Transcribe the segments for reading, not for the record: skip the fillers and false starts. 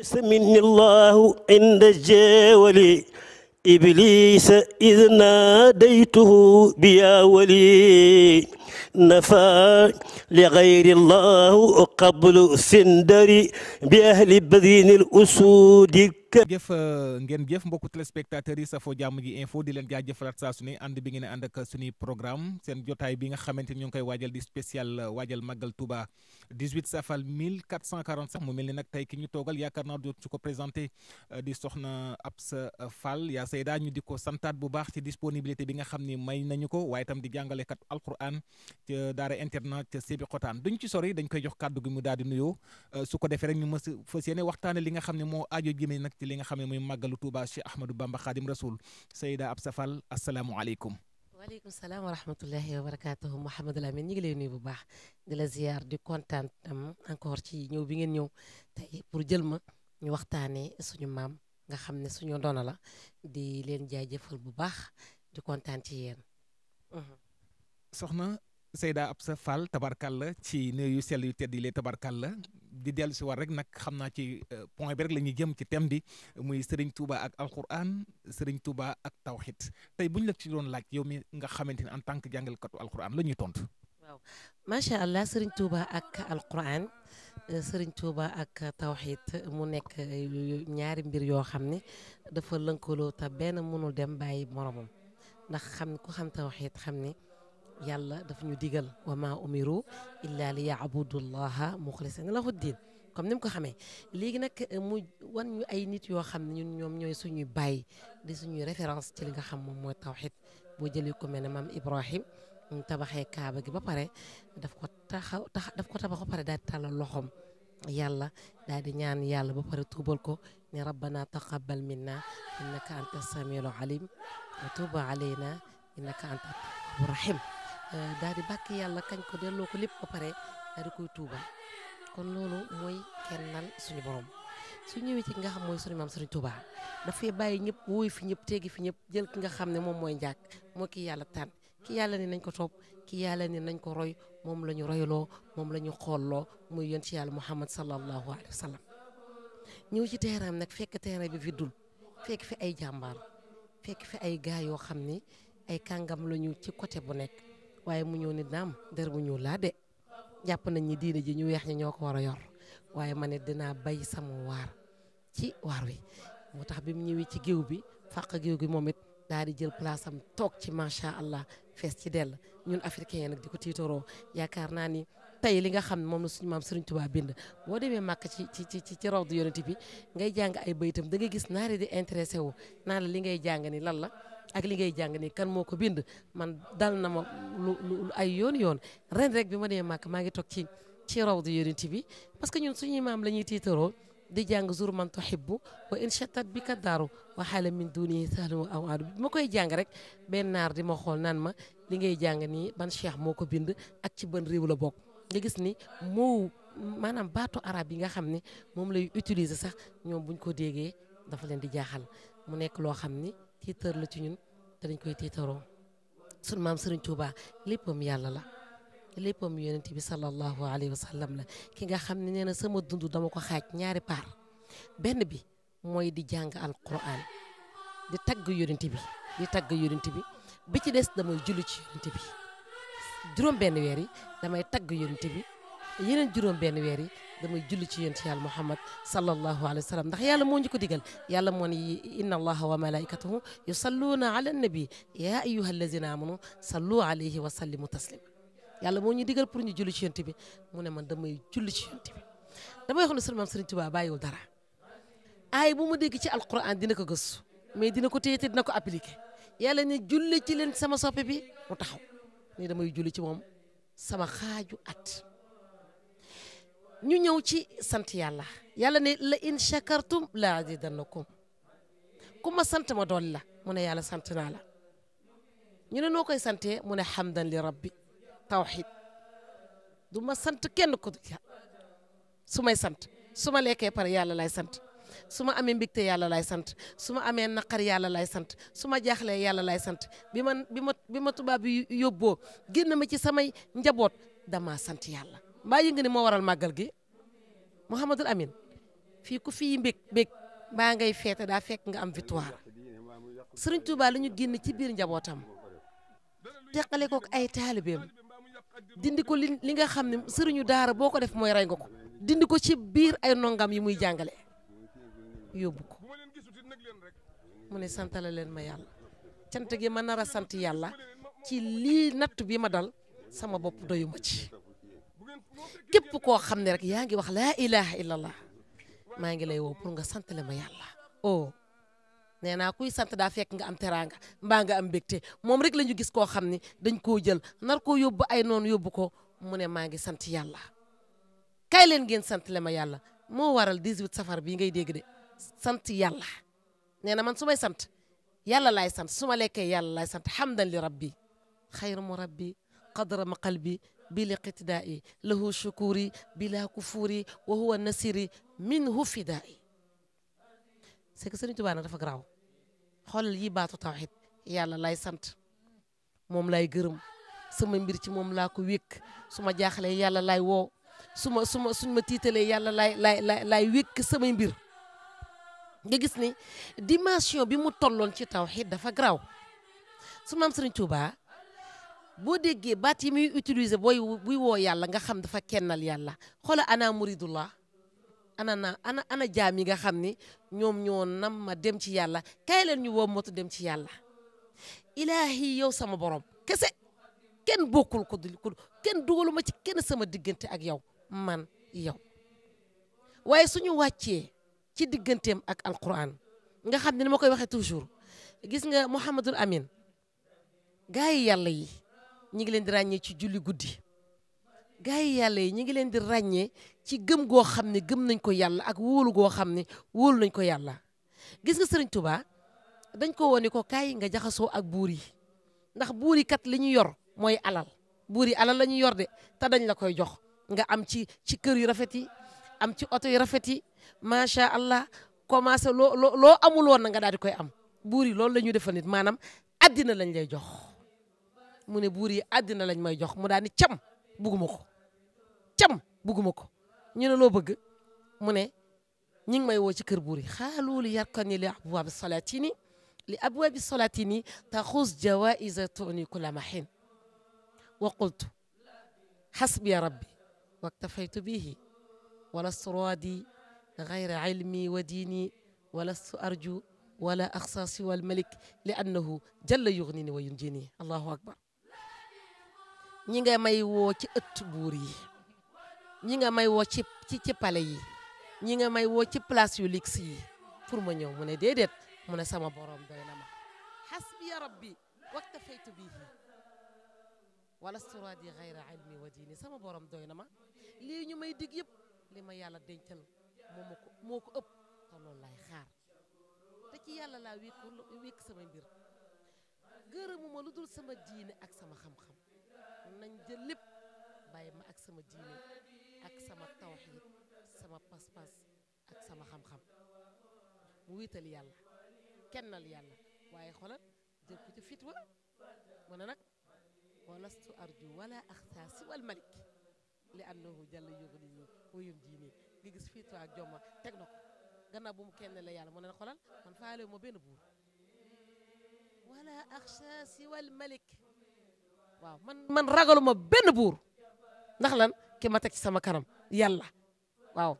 سمني الله عند الجاول إبليس إذ ناديته بيا ولي نفى لغير الله قبل سندري بأهل بذين الأسود. jëf ngeen jëf mbokku téléspectateurs yi safoo jàmm ji info di leen jaajëfalaat saa su ne ànd bi ngeen ànd ak suñuy programme seen jotaay bi nga xamante ni ñu ngi koy waajal di spécial waajal màggal Touba 18 safal 1445 mu mel ni nag tey ki ñu toogal yaakaar naa dootu ko présenté di soxna Absa Fall yaa Seyda ñu di ko santaat bu baax ci disponibilité bi nga xam ni may nañu ko waaye itam di jàngalekat alquran ca daara internat ca Sébi Xotaan duñ ci sori dañ koy jox kàddu gi mu daal di nuyoo su ko defee rek ñu mës fas yéene waxtaane li nga xam ne moo aajo jëmee nag li nga xam ne mooy màggalu Touba Cheikh Ahmadou Bamba Khadim Rasoul Seyda Absa Fall asalaamualeykum. waaleykum salaam wa rahmatullahi wa barakaatuhu Mouhamadul Amin ñu ngi lay nuyu bu baax di la ziar di kontaan tam encore ci ñëw bi ngeen ñëw tey pour jël ma ñu waxtaanee suñu maam nga xam ne suñu ndono la di leen jaajëfal bu baax di kontaan ci yéen. soxna Seyda Absa Fall tabarkalla ci nuyu yu sell yu tedd yi lay tabarkalla di dellu si war rek nag xam naa ci point bi rek la ñuy jëm ci thème bi muy Serigne Touba ak alquran Serigne Touba ak tawxid tey bu ñu la ci doon laaj yow mi nga xamante ni en tant que jàngalkatu alquran la ñuy tontu. waaw macha allah Serigne Touba ak alquran Serigne Touba ak tawxid mu nekk ñaari mbir yoo xam ne dafa lënkaloo te benn mënul dem bàyyi moromam ndax xam ku xam tawxid xam ni. yàlla dafa ñu digal wa ma umiru illa li yaabudullaha muxlisina lahu diin comme ni mu ko xamee léegi nag mu wan ñu ay nit yoo xam ne ñun ñoom ñooy suñuy bàyyi di suñuy référence ci li nga xam moom mooy tawxid boo jëlee ko mel ne maam Ibrahim mu tabaxee kaaba gi ba pare daf ko tabax ba pare daal di tàllal loxoom yàlla daal di ñaan yàlla ba pare tuubal ko ne rabbana taqabbal minna innaka anta samiul alim wa tuba alayna innaka anta rahim daal di bàkk yàlla kañ ko delloo ko lépp ba pare daal di koy tuubal kon loolu mooy kennal suñu borom su ñëwee ci nga xam mooy suñu maam Serigne Touba dafay bàyyi ñëpp wóoy fi ñëpp teggi fi ñëpp jël ki nga xam ne moom mooy njàkk moo ki yàlla tànn ki yàlla ni nañ ko topp ki yàlla ni nañ ko roy moom la ñu royloo moom la ñu xoolloo muy yoon ci yàlla Muhammad sallallahu alayhi wa sallam ñëw ci terrain nag fekk terrain bi viddul fekk fi ay jàmbaar fekk fi ay gaa yoo xam ni ay kàngam lañu ci côté bu nekk waaye mu ñëw ni naam der bu ñuul laa de jàpp nañ ni diine ji ñu weex ñi ñoo ko war a yor waaye ma ne dinaa bay sama waar ci waar wi moo tax bi mu ñëwee ci géew bi fàq géew gi moom it daal di jël place am toog ci macha allah fees ci dell ñun africain nag di ko tiitaroo yaakaar naa ni tey li nga xam ne moom la suñu maam Serigne Touba bind boo demee màkk ci rawdu yonent bi ngay jàng ay baytam da ngay gis naari di intéressé wu naan la li ngay jàng ni lan la ak li ngay jàng ni kan moo ko bind man dal na ma lu ay yoon ren rek bi ma dee màkk maa ngi toog ci rawdu yonent bi parce que ñun suñuy maam la ñuy tiitaroo di jàng zur man tuhibbu wa in shatat bi ka daaru wa xaala min dunihi sahlu aw aadu bi ma koy jàng rek benn naar di ma xool naan ma li ngay jàng nii ban cheikh moo ko bind ak ci ban réew la bokk nga gis ni moo maanaam baatu arab yi nga xam ne moom lay utiliser sax ñoom buñ ko déggee dafa leen di jaaxal mu nekk loo xam ni tiitar la ci ñun te dañ koy tiitaroo sun maam Serigne Touba léppam yàlla la léppam yonent bi sallallahu alayhi wa sallam la ki nga xam ne nee na sama dund dama ko xaaj ñaari paar benn bi mooy di jàng alquran di tagg yonent bi bi ci des damay julli ci yonent bi juróom benn weer yi damay tagg yonent bi yeneen juróom benn weer yi damay julli ci yonent yàlla Muhammad sallallahu alayhi wa sallam ndax yàlla moo ñu ko digal yàlla moo ne inna allaha wa malaikatahu yusalluuna ala nabi ya ayyuha allazina amanu sallu alayhi wa sallimu taslima yàlla moo ñu digal pour ñu julli ci yonent bi mu ne man damay julli ci yonent bi damay wax ne sunu maam Serigne Touba bàyyiwul dara aay bu mu dégg ci alquran dina ko gëstu mais dina ko téye te dina ko appliqué yàlla ne julli ci leen sama soppe bi mu taxaw ni damay julli ci moom sama xaaju at ñu ñëw ci sant yàlla yàlla ne la in shakartum la azidannakum ku ma sant ma dool la mu ne yàlla sant naa la ñu ne noo koy santee mu ne hamdan li rabbi tawxid du ma sant kenn ko su may sant su ma lekkee pare yàlla lay sant su ma amee mbégte yàlla lay sant su ma amee naqar yàlla lay sant su ma jaaxlee yàlla lay sant bi ma tubaab bi yóbboo génn ma ci samay njaboot dama sant yàlla mbaa yi nga ni moo waral màggal gi Mouhamadul Amin fii ku fii bég baa ngay feete daa fekk nga am victoire sëriñ Touba la ñu génn ci biir njabootam teqale ko ay taalibeem dindi ko li nga xam ne sëriñu daara boo ko def mooy rey nga ko dindi ko ci biir ay nongam yi muy jàngale yóbbu ko mu ne santala leen ma yàlla cant gi ma nar a sant yàlla ci lii natt bi ma dal sama bopp doyuma ci képp koo xam ne rek yaa ngi wax laa ilaha illallah maa ngi lay woo pour nga santale ma yàlla oh nee naa kuy sant daa fekk nga am teraanga mbaa nga am mbégte moom rek la ñu gis koo xam ne dañ koo jël nar koo yóbbu ay noonu yóbbu ko mu ne maa ngi sant yàlla kaay leen ngeen santale ma yàlla moo waral 18 safar bii ngay dégg de sant yàlla nee na man su may sant yàlla laay sant su ma lekkee yàlla laay sant hamdan li rabbi xayru mu rabbi qadra ma qalbi bi liqtidaai lahu shukuri bila kufuri wa huwa nasiri minhu fidaai c'est que Sëriñ Tuubaa nag dafa garaaw xoolal yi baatu tawxid yàlla lay sant moom lay gërëm sama mbir ci moom laa ko wékk su ma jaaxlee yàlla lay woo suñ ma tiitalee yàlla lay wékk samay mbir nga gis ni dimension bi mu tolloon ci tawxid dafa garaaw su maam Sëriñ Tuubaa boo déggee baat yi muy utiliser buy woo yàlla nga xam dafa kennal yàlla xoola ana muridullah ana jaam yi nga xam ni ñoom ñoo nam ma dem ci yàlla kaay leen ñu woo motu dem ci yàlla ilaahi yow sama borom kese kenn bokkul ko kenn dugaluma ci kenn sama diggante ak yow man yow waaye suñu wàccee ci digganteem ak alquran nga xam ne ni ma koy waxee toujours gis nga Mouhamadul Amin gaa yi yàlla yi ñi ngi leen di ràññee ci julli guddi gaa yi yàlla yi ñi ngi leen di ràññee ci gëm goo xam ne gëm nañ ko yàlla ak wóolu goo xam ne wóolu nañ ko yàlla gis nga Sëriñ Tuubaa dañ ko wone ko kaay nga jaxasoo ak buur yi ndax buur yi kat li ñu yor mooy alal buur yi alal la ñu yor de te dañ la koy jox nga am ci kër yu rafet yi am ci oto yu rafet yi macha allah commencé loo amul woon na nga daal di koy am buur yi loolu la ñuy defal nit maanaam addina lañ lay jox mu ne buur yi addina lañ may jox mu daal ni cam bugguma ko cam bugguma ko ñu ne loo bëgg mu ne ñi ngi may woo ci kër buur yi xaalu li yarkani li abwaabi solatini li abwaabi solatini taxus jawaïsa tuni kula mahin wa qultu xasbiya rabbi waktafaytu bihi walastu raadi gayra ilmi wa diini walastu arju wala axsa siwa almalik li annahu jalla yugnini wa yunjini allahu akbar ñi nga may woo ci ëtt buur yi ñi nga may woo ci pale yi ñi nga may woo ci place yu luxe yi pour ma ñëw mu ne déedéet mu ne sama borom doy na ma xasbiya rabbi waktafaytu bihi walastu raadi gayra ilmi wa diini sama borom doy na ma lii ñu may dig yëpp li ma yàlla dencal moo ko ëpp te loolu lay xaar te ci yàlla laa wékk sama mbir gërëmuma lu dul sama diine ak sama xam-xam nañ jël lépp bàyyi ma ak sama diine ak sama tawxiid sama pas-pas ak sama xam-xam mu wéetal yàlla kennal yàlla waaye xoolal jël ko ci fitwa mu ne nag walastu arju wala axsa siwal malik li annahu jalla yugnini wa yumjini nga gis fitwa ak jomma teg na ko gannaaw bu mu kenn la yàlla mu ne xoolal man faale ma benn buur wala axsa siwal malik waaw man ragaluma benn buur ndax lan ki ma teg ci sama kanam yàlla waaw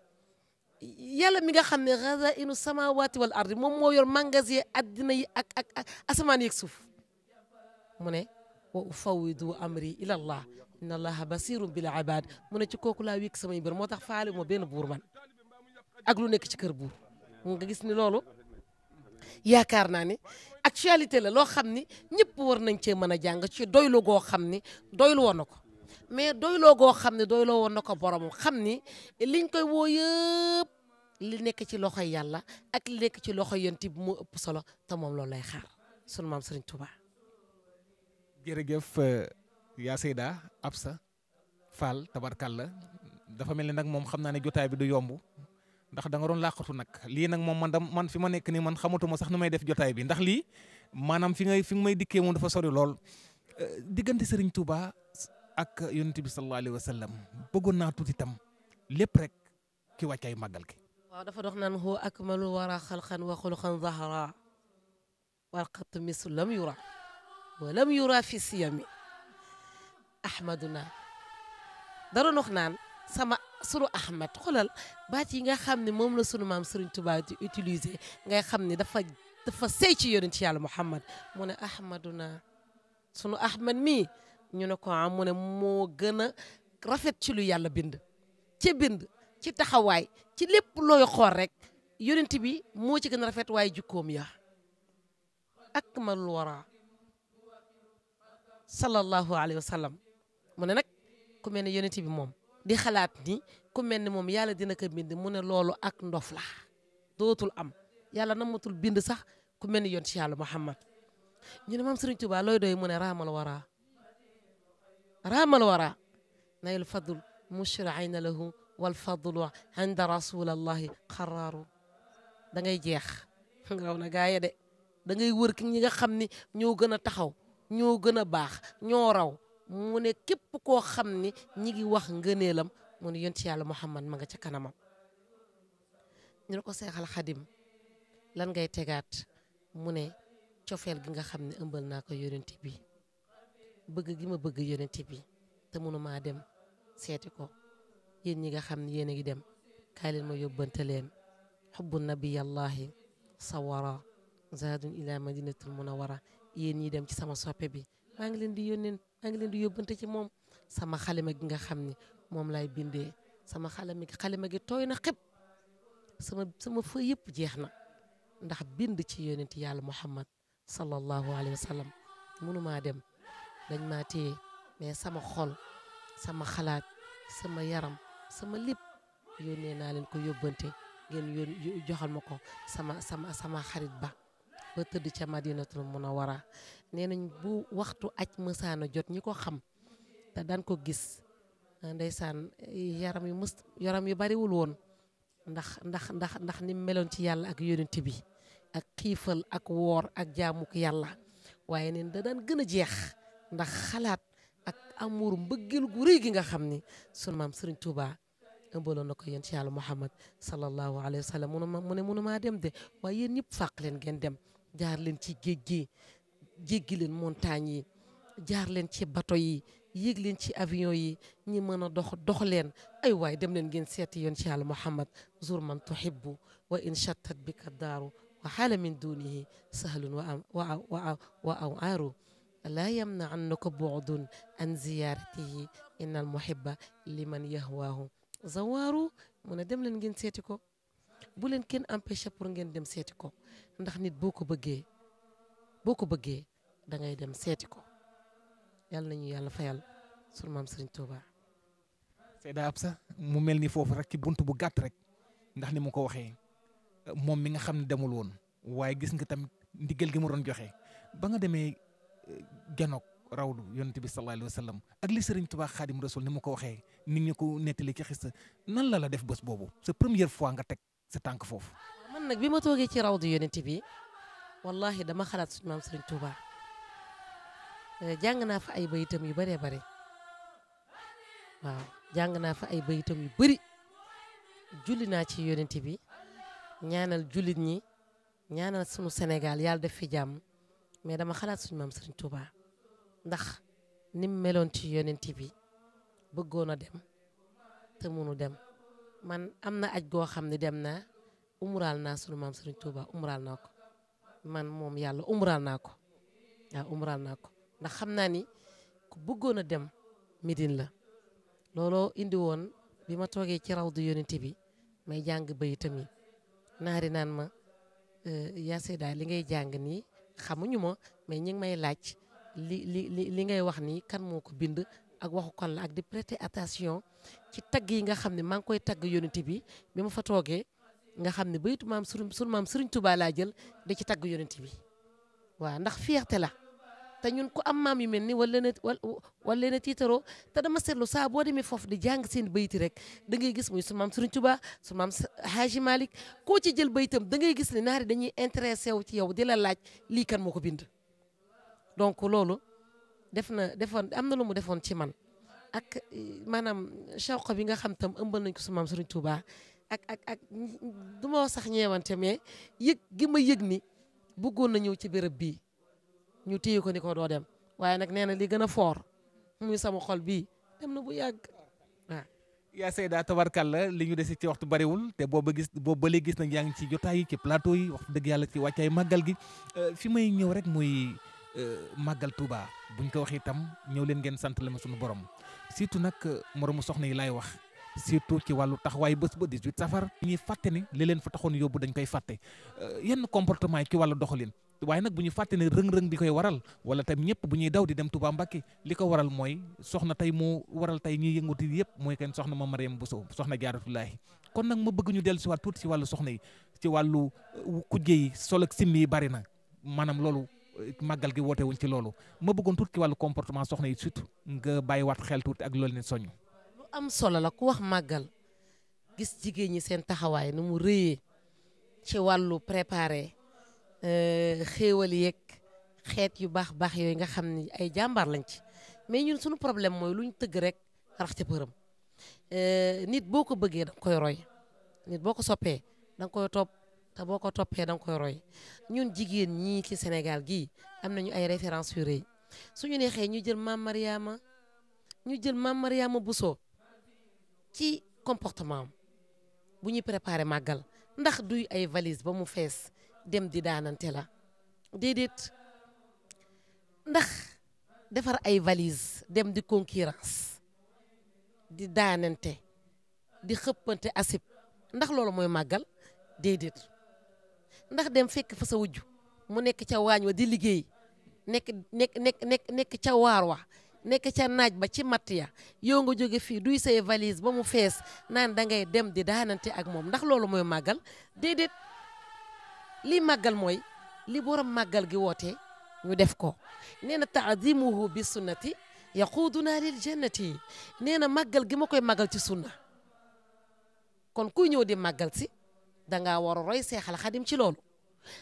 yàlla mi nga xam ne xazainu samawati wal ardi moom moo yor magasin addina yi ak asamaan yeeg suuf mu ne wa ufawidu amri ila allah inna allaha basirun bil ibad mu ne ci kooku laa wékk samay mbir moo tax faale ma benn buur man ak lu nekk ci kër buur nga gis ni loolu yaakaar naa ni actualité la loo xam ni ñëpp war nañ cee mën a jàng ci doylu goo xam ni doylu woon na ko mais doyloo goo xam ne doyloo woon na ko boromam xam ni liñ koy woo yëpp li nekk ci loxoy yàlla ak li nekk ci loxoy yonent bi moo ëpp solo te moom loolu lay xaar sunu maam Sëriñ Tuubaa. jërëjëf yaa Seyda Absa Fall tabarkalla dafa mel ni nag moom xam naa ne jotaay bi du yomb ndax da nga doon làqatu nag lii nag moom man fi ma nekk nii man xamatuma sax nu may def jotaay bi ndax lii maanaam fi nga may dikkee moom dafa sori lool diggante Sëriñ Tuubaa ak yonent bi sallallahu alayhi wa sallam bëggoon naa tuuti tam lépp rek ki wàccaay màggal gi. waaw dafa dox naan huwa akmalu wara xalqan wa xuluqan zahra wal qat misu lam yura wa lam yura fi siyami ahmaduna da doon wax naan sunu ahmad xoolal baat yi nga xam ne moom la sunu maam Serigne Touba di utiliser ngay xam ne dafa sey ci yonent yàlla Muhammad mu ne ahmaduna sunu ahmad mii ñu ne ko am mu ne moo gën a rafet ci lu yàlla bind ci taxawaay ci lépp looy xool rek yonent bi moo ci gën a rafet waaye jukkoom ya akmalul wara sallallahu alayhi wa sallam mu ne nag ku mel ne yonent bi moom di xalaat ni ku mel ni moom yàlla dina ko bind mu ne loolu ak ndof la dootul am yàlla namatul bind sax ku mel ni yonent ci yàlla Muhammad ñu ne maam Serigne Touba looy doy mu ne raamal wara nayul fadl mushri'ayna lahu wal fadlu inda rasulallahi xaraaru da ngay jeex ngaw na gaaya de da ngay wër ki ñi nga xam ni ñoo gën a taxaw ñoo gën a baax ñoo raw mu ne képp koo xam ni ñi ngi wax ngëneelam mu ne yonent yàlla Muhammad ma nga ca kanamam ñu ne ko Seexal Xadim lan ngay tegaat mu ne cofeel gi nga xam ne ëmbal naa ko yonent bi bëgg gi ma bëgg yonent bi te mënumaa dem seeti ko yéen ñi nga xam ne yéen a ngi dem kaay leen ma yóbbante leen xubbu nabiyallahi sawara zaadun ila madinatul munawara yéen ñi dem ci sama soppe bi maa ngi leen di yóbbante ci moom sama xalima gi nga xam ne moom lay bindee sama xalima gi tooy na xëpp sama fa yëpp jeex na ndax bind ci yonent yàlla Muhammad sallallahu alayhi wa sallam mënumaa dem dañ maa téye mais sama xol sama xalaat sama yaram sama lépp yónnee naa leen ko yóbbante ngeen joxal ma ko sama xarit ba tëdd ca madinatul munawara nee nañ bu waxtu aj mësaana jot ñi ko xam te daan ko gis ndeysaan yaram yu bariwul woon ndax ni meloon ci yàlla ak yonent bi ak xiifal ak woor ak jaamuk yàlla waaye neen da daan gën a jeex ndax xalaat ak amour mbëggeel gu rëy gi nga xam ni sunu maam Serigne Touba ëmbaloon na ko yéen ci yàlla Muhammad sallallahu alayhi wa sallam mu ne mënumaa dem de waaye yéen ñëpp fàq leen ngeen dem jaar leen ci géej gi jéggi leen montagne yi jaar leen ci bateau yi yéeg leen ci avion yi ñi mën a dox leen ay waay dem leen ngeen seeti yoon ci yàlla Muhammad zur man tuhibbu wa in shattat bika daaru wa xaala min dunihi sahlun wa aw aaru laa yamna annaka bu'dun an ziyaratihi inna al muhibba liman yahwaahu zawaaru mu ne dem leen ngeen seeti ko bu leen kenn empêché pour ngeen dem seeti ko ndax nit boo ko bëggee da ngay dem seeti ko yàlla nañu yàlla fayal sunu maam Serigne Touba. Seyda Absa mu mel ni foofu rek ci bunt bu gàtt rek ndax ni mu ko waxee moom mi nga xam ne demul woon waaye gis nga tamit ndigal gi mu doon joxe ba nga demee janoog rawdu yonent bi sallallahu alayhi wa sallam ak li Serigne Touba Xaadim Rasul ni mu ko waxee nit ñi ko nettali ci xista nan la def bés boobu sa première fois nga teg sa tànk foofu. man nag bi ma toogee ci rawdu yonent bi wallahi dama xalaat suñu maam Serigne Touba jàng naa fa ay bayitam yu bëree bëri waaw jàng naa fa ay bayitam yu bëri julli naa ci yonent bi ñaanal jullit ñi ñaanal sunu Sénégal yàlla def fi jàmm mais dama xalaat suñu maam Serigne Touba ndax ni mu meloon ci yonent bi bëggoon a dem te munu dem man am na aj goo xam ne dem naa umuraal naa sunu maam Serigne Touba umuraal naa ko man moom yàlla umuraal naa ko waaw umuraal naa ko ndax xam naa ni ku bëggoon a dem Médine la looloo indi woon bi ma toogee ci rawdu yonent bi may jàng bayitam yi naari naan ma yaa Seyda li ngay jàng nii xamuñu ma mais ñi ngi may laaj li ngay wax nii kan moo ko bind ak waxu kon la ak di prêter attention ci tagg yi nga xam ne maa ngi koy tagg yonent bi ma fa toogee nga xam ne bayitu maam sunu maam Serigne Touba laa jël da ci tagg yonent bi waaw ndax fierté la te ñun ku am maam yu mel ni wala leen a tiitaroo te dama seetlu saa boo demee foofu di jàng seen bayiti rek da ngay gis muy sunu maam Serigne Touba sunu maam Haji Malick koo ci jël bayitam da ngay gis ne naari dañuy intéressé wu ci yow di la laaj lii kan moo ko bind donc loolu am na lu mu defoon ci man ak maanaam shawqa bi nga xam tam ëmbal nañ ko sunu maam Serigne Touba ak du ma wax sax ñeewante mais yëg gi ma yëg ni bëggoon na ñëw ci béréb bii ñu téye ko ni ko doo dem waaye nag nee na li gën a foor muy sama xol bii dem na bu yàgg waaw. yaa Seyda tabarkalla li ñu desi ci waxtu bariwul te booba ba léegi gis nañ yaa ngi ci jotaay yi ci plateau yi wax dëgg yàlla ci wàccaay màggal gi fi may ñëw rek mooy màggal Touba buñ ko waxee itam ñëw leen ngeen sant la ma suñu borom surtout nag moromu soxna yi laay wax surtout ci wàllu taxawaay bés ba 18 safar ñuy fàtte ne li leen fa taxoon yóbbu dañ koy fàtte yenn comportement yi ci wàllu doxalin waaye nag bu ñu fàtte ne rëng-rëng bi koy waral wala tam ñëpp bu ñuy daw di dem Touba Mbacké li ko waral mooy soxna tey moo waral tey ñuy yëngatu yëpp mooy kenn soxna ma Mariam Bousso soxna Jaaratullaahi kon nag ma bëgg ñu dellu si waat tuuti si wàllu soxna yi ci wàllu kujje yi sol ak simmi yi bari na maanaam loolu màggal gi woote wuñ ci loolu ma bëggoon tuuti ci wàllu comportement soxna yi surtout nga bàyyiwaat xel tuuti ak loolu ne soññ. lu am solo la ku wax màggal gis jigéen ñi seen taxawaay nu mu rëyee ci wàllu préparé xéewal yeeg xeet yu baax yooyu nga xam ni ay jàmbaar lañ ci mais ñun suñu problème mooy lu ñu tëgg rek rax ca përëm nit boo ko bëggee da nga koy roy nit boo ko soppee da nga koy topp te boo ko toppee da nga koy roy ñun jigéen ñii ci Sénégal gii am nañu ay références yu rëy suñu neexee ñu jël Maam Mariama Bousso ci comportement am bu ñuy préparé màggal ndax duy ay valise ba mu fees dem di daanante la déedéet ndax defar ay valise dem di concurrence di daanante di xëppante asib ndax loolu mooy màggal déedéet ndax dem fekk fa sa wujju mu nekk ca waañ wa di liggéey nekk ca waar wa nekk ca naaj ba ci matt ya yow nga jóge fii duy say valise ba mu fees naan da ngay dem di daanante ak moom ndax loolu mooy màggal déedéet lii màggal mooy li borom màggal gi woote ñu def ko nee na taadimuhu bi sunnati yaquuduna lil jannati nee na màggal gi ma koy màggal ci sunna kon kuy ñëw di màggal si dangaa war a roy Seexal Xadim ci loolu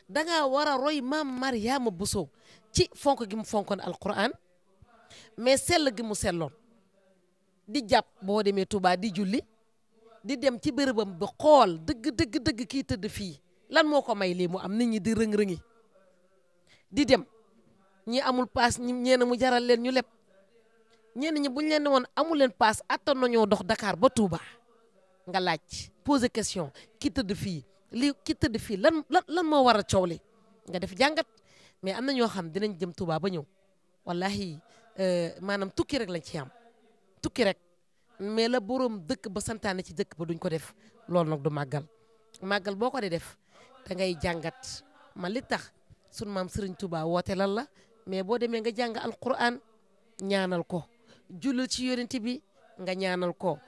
dangaa war a roy Maam Mariama Bousso ci fonk gi mu fonkoon alquran mais sell gi mu selloon di jàpp boo demee Touba di julli di dem ci bërëbam bi xool dëgg kii tëdd fii lan moo ko may lii mu am nit ñi di rëng-rëngi di dem ñi amul paas ñeena mu jaral leen ñu leb ñenn ñi buñ leen ne woon amul leen paas attan nañoo dox Dakar ba Touba nga laaj poser question ki tëdd fii lii ki tëdd fii lan moo war a coow li nga def jàngat mais am na ñoo xam dinañ jëm Touba ba ñëw wallahi maanaam tukki rek lañ ci am tukki rek mais la boroom dëkk ba santaane ci dëkk ba duñ ko def loolu nag du màggal boo ko dee def da ngay jàngat man li tax sunu maam Serigne Touba woote lan la mais boo demee nga jàng alquran ñaanal ko jullil ci yonent bi nga ñaanal ko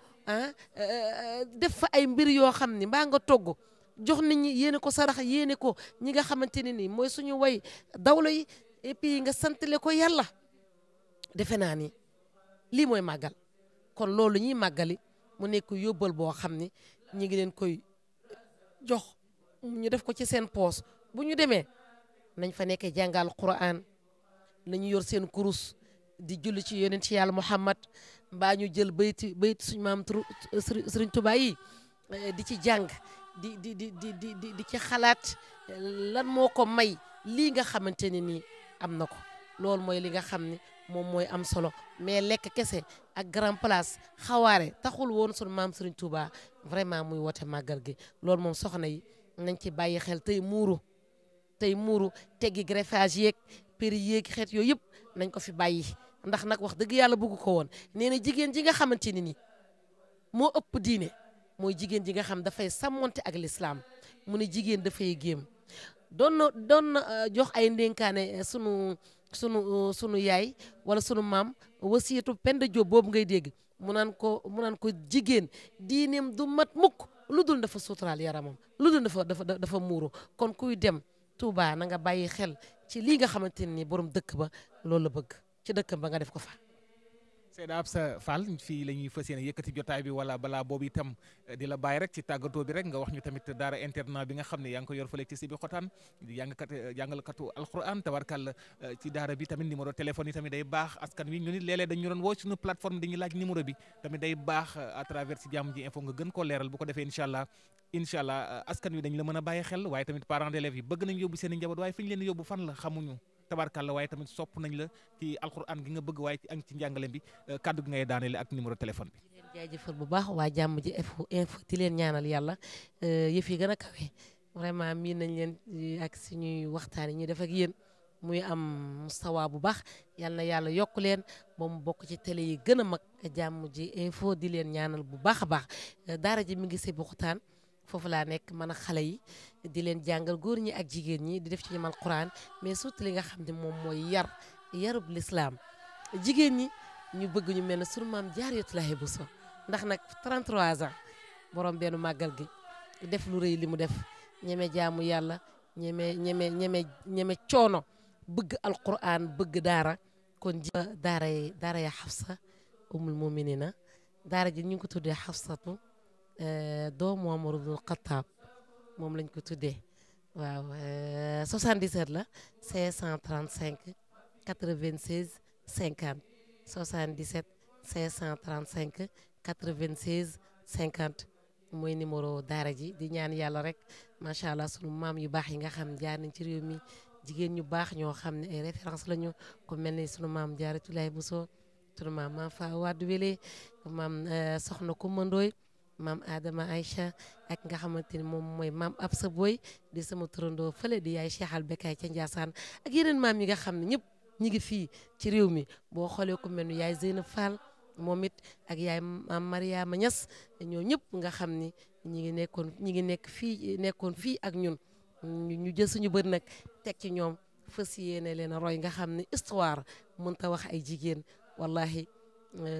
def fa ay mbir yoo xam ni mbaa nga togg jox nit ñi yéene ko sarax yéene ko ñi nga xamante ne ni mooy suñu way dawlo yi et puis nga santale ko yàlla defe naa ni lii mooy màggal kon loolu ñuy màggali mu nekk yóbbal boo xam ni ñi ngi leen koy jox ñu def ko ci seen poos bu ñu demee nañ fa nekkee jàngal Qur'an nañu yor seen kurus di julli ci yonent ci yàlla Muhammad mbaa ñu jël bayti suñu maam Sëriñ Tuubaa yi di ci jàng di ci xalaat lan moo ko may lii nga xamante ne nii am na ko loolu mooy li nga xam ne moom mooy am solo mais lekk kese ak grand place xawaare taxul woon sunu maam Sëriñ Tuubaa vraiment muy woote màggal gi loolu moom soxna yi nañ ci bàyyi xel tey muuru teggi greffage yeeg péri yeeg xeet yooyu yëpp nañ ko fi bàyyi ndax nag wax dëgg yàlla bëgg ko woon nee na jigéen ji nga xamante ni nii moo ëpp diine mooy jigéen ji nga xam dafay sàmmonte ak lislaam mu ne jigéen dafay géem doon na jox ay ndénkaane sunu yaay wala sunu maam wasiyatu Penda Jóob boobu ngay dégg mu naan ko jigéen diineem du mat mukk lu dul dafa suturaal yaramam lu dul dafa muuru kon kuy dem Touba na nga bàyyi xel ci lii nga xamante ni borom dëkk ba loolu la bëgg ci dëkk ba nga def ko fa Seyda Absa Fall fii la ñuy fas yéene yëkkati jotaay bi wala balaa boobu itam di la bàyyi rek ci tàggatoo bi rek nga wax ñu tamit daara internat bi nga xam ne yaa ngi ko yor fële ci Sibi Xotaan di jàngalkatu alquran tabarkàlla ci daara bi tamit numéro téléphone yi tamit day baax askan wi ñu nit léeg-léeg dañu doon woo suñu plateforme dañuy laaj numéro bi tamit day baax à travers ci Jamm ji info nga gën koo leeral bu ko defee incha allah askan wi dañ la mën a bàyyi xel waaye tamit parents d'élèves yi bëgg nañ yóbbu seen i njaboot waaye fi ñu leen yóbbu fan la xamuñu tabarkàlla waaye tamit sopp nañ la ci alquran gi nga bëgg waaye ci njàngale bi kàddu gi ngay daanele ak numéro téléphone bi. di leen jaajëfal bu baax waa Jamm ji info di leen ñaanal yàlla yëf yi gën a kawe vraiment miin nañ leen ak suñuy waxtaan yi ñuy def ak yéen muy am mustawa bu baax yal na yàlla yokk leen ba mu bokk ci télé yi gën a mag Jamm ji info di leen ñaanal bu baax a baax daara ji mi ngi Sibi Xotaan foofu laa nekk man a xale yi di leen jàngal góor ñi ak jigéen ñi di def ci ñoom alquran mais surtout li nga xam ne moom mooy yarub lislaam jigéen ñi ñu bëgg ñu mel ne sunu maam Jaaratullaahi Buso ndax nag 33 ans borom benn màggal gi def lu rëy li mu def ñeme jaamu yàlla ñeme coono bëgg alquran bëgg daara kon daara ya Xafsa umul muminina daara ji ñu ngi ko tuddee Xafsatu doomu Omar ibnul Xattaab moom lañ ko tuddee waaw 77 la 535 96 50 77 535 96 50 mooy numéro daara ji di ñaan yàlla rek macha allah sunu maam yu baax yi nga xam jaar nañ ci réew mi jigéen ñu baax ñoo xam ne ay référence lañu ko mel ni sunu maam Jaaratullaahi Buso sunu maam Fa Wade Wele maam Soxna Kumba Ndooy maam Adama Aïcha ak nga xamante ni moom mooy maam Absa Boy di sama turandoo fële di yaay Cheikh Albekaay ca Ndiassane ak yeneen maam yi nga xam ne ñëpp ñi ngi fii ci réew mi boo xoolee ku mel ni yaay Zeynab Fall moom it ak yaay maam Mariama Niass ñoo ñëpp nga xam ni ñi ngi nekkoon fii ak ñun ñu jël suñu bët nag teg ci ñoom fas yéene leen a roy nga xam ne histoire mënta wax ay jigéen wallahi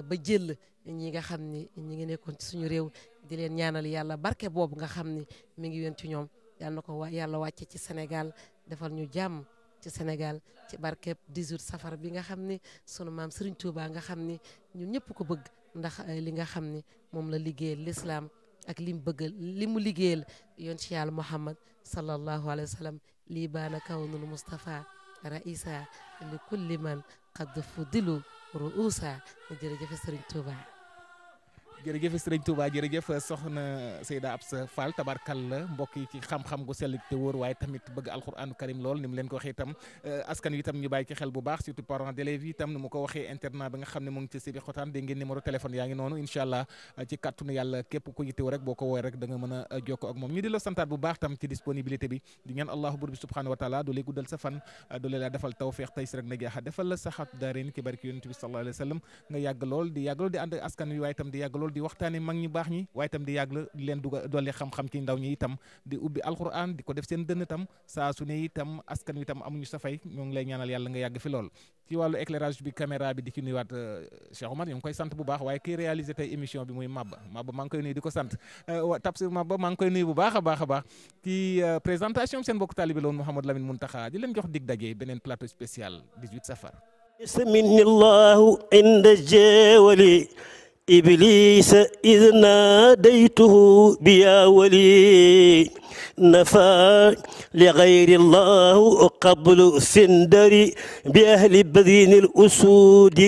ba jël ñi nga xam ni ñi ngi nekkoon ci suñu réew di leen ñaanal yàlla barke boobu nga xam ni mi ngi yoon ci ñoom yàlla na ko yàlla wàcce ci Sénégal defal ñu jàmm ci Sénégal ci barke 18 safar bi nga xam ni sunu maam Serigne Touba nga xam ni ñun ñëpp ko bëgg ndax li nga xam ni moom la liggéeyal l'islam ak li mu bëggal li mu liggéeyal yoon ci yàlla Muhammad sallallahu alayhi wa sallam lii baana kawnul Mustafa raisa li kulli man qad fudilu ruusa jërëjëf Serigne Touba. jërëjëf Sëriñ Touba jërëjëf soxna Seyda Absa Fall tabarkalla mbokk yi ci xam-xam gu sell te wóor waaye tamit bëgg alquranu karim lool ni mu leen ko waxee itam askan wi itam ñu bàyyi ci xel bu baax surtout parents d'élèves yi itam ni mu ko waxee internat bi nga xam ne mu ngi ci Sibi Xotaan dégg ngeen numéro téléphone yaa ngi noonu incha allah ci kàttanu yàlla képp ku yittew rek boo ko woowee rek da nga mën a jokkoo ak moom ñu di la santaat bu baax tam ci disponibilité bi di ñaan allahu bur bi subhanahu wa taala doole guddal sa fan doole la defal tawfiq tey si rek na jaaxa defal la saxaatu daareen ki barki yonent bi sallallahu alayhi wa sallam nga yàgg lool di ànd askan wi waaye itam di yàgg lool di waxtaane mag ñi baax ñi waaye itam di yàgg la di leen dolli xam-xam ci ndaw ñi itam di ubbi alquran di ko def seen dënn itam saa su ne itam askan wi itam amuñu sa fay ñoo ngi lay ñaanal yàlla nga yàgg fi lool ci wàllu éclairage bi caméra bi di ci nuyuwaat Cheikh Omar ñu ngi koy sant bu baax waaye kii réalisé tey émission bi muy Maba maa ngi koy nuyu di ko sant Tafsir Maba maa ngi koy nuyu bu baax a baax a baax ci présentation seen mbokk taalibe la woon Mouhamadou Lamine Muntaxa di leen jox dig daje beneen plateau spécial 18 safar bismillahu inda jeewali إبليس إذ ناديته بيا ولي نفى لغير الله قبل سندري بأهل بذين الأسود